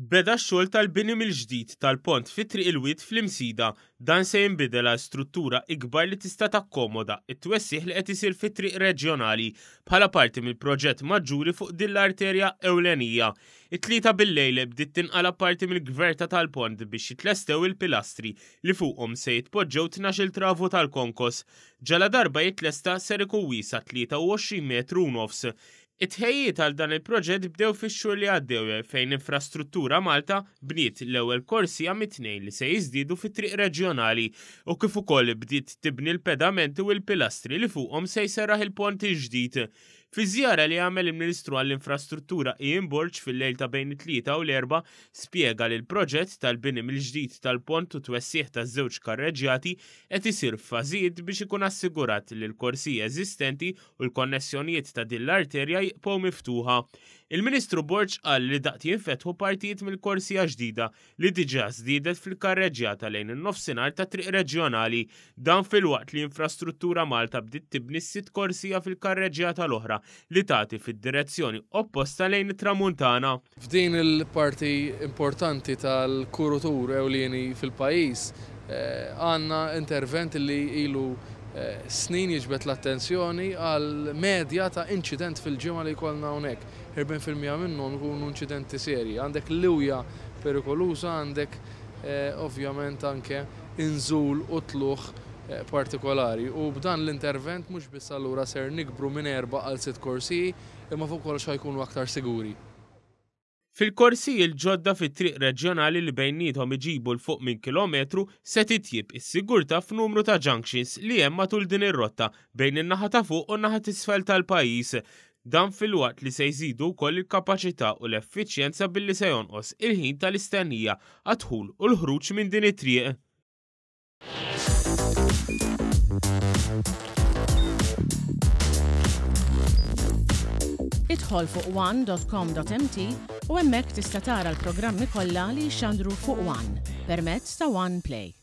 Beda x-xogħol tal-bini mill-ġdid tal-pont fi Triq il-Wied fl-Imsida. Dan se jinbidel għal struttura ikbar li tista' takkomoda t-twessigħ li qed isir fit-triq reġjonali bħala parti mill-proġett maġġuri fuq din l-arterja ewlenija. It-Tlieta billejl bdiet tinqala' parti mill-gverta tal-pont biex jitlestew il-pilastri li fuqhom se jitpoġġew tnax-il travu tal-konkos. Ġaladarba jitlesta ser ikun wiesa' 23 metru u nofs. It-tħejjijiet għal dan il-proġett bdew fix-xhur li għaddew fejn Infrastruttura Malta bniet l-ewwel korsija mit-tnejn li se jiżdiedu fit-triq reġjonali u kif ukoll bdiet tibni l-pedamenti u l-pilastri li fuqhom se jserraħ il-pont il-ġdid. Fi żjara li għamel il-Ministru għall-Infrastruttura Ian Borg fil-lejl ta' bejn it-Tlieta u l-Erbgħa spjega li l-proġett tal-bini mill-ġdid tal-pont u twessigħ taż-żewġ karreġġjati qed isir f'fażijiet biex ikun assigurat li l-korsiji eżistenti u l-konnessjonijiet ta' din l-arterja jibqgħu miftuħa. Il-Ministru Borg qal li daqt jinfetħu partijiet mill-korsija ġdida li diġà żdiedet fil-karreġġjata lejn in-nofsinhar tat-triq reġjonali. Dan filwaqt li Infrastruttura Malta bdiet tibni s-sitt korsija fil-karreġġjata l-oħra li tagħti fid-direzzjoni opposta lejn it-Tramuntana. F'din il-parti importanti tal-kurutur ewlieni fil-pajjiż għandna intervent li ilu snin jiġbed l-attenzjoni għal medja ta' inċident fil-ġimgħa li jkollna hawnhekk. 40% minnhom ikunu inċidenti serji. Għandek liwja perikoluża, għandek ovvjament anke inżul u tlugħ partikolari. U b'dan l-intervent mhux biss allura ser nikbru minn erba' għal sitt korsiji, imma fuq kollox ħa jkunu aktar siguri. Fil-korsiji l-ġodda fit-triq reġjonali li bejniethom iġibu 'l fuq minn kilometru se titjieb is-sigurtà f'numru ta' junctions li hemm matul din ir-rotta bejn in-naħa ta' fuq u n-naħa t'isfel tal-pajjiż. Dan filwaqt li se jżidu wkoll il-kapaċità u l-effiċjenza billi se jonqos il-ħin tal-istennija għad-dħul u l-ħruġ minn din it-triq. Idħol fuq one.com.mt u hemmhekk tista' tara l-programmi kollha li jixxandru fuq One permezz ta' One Play.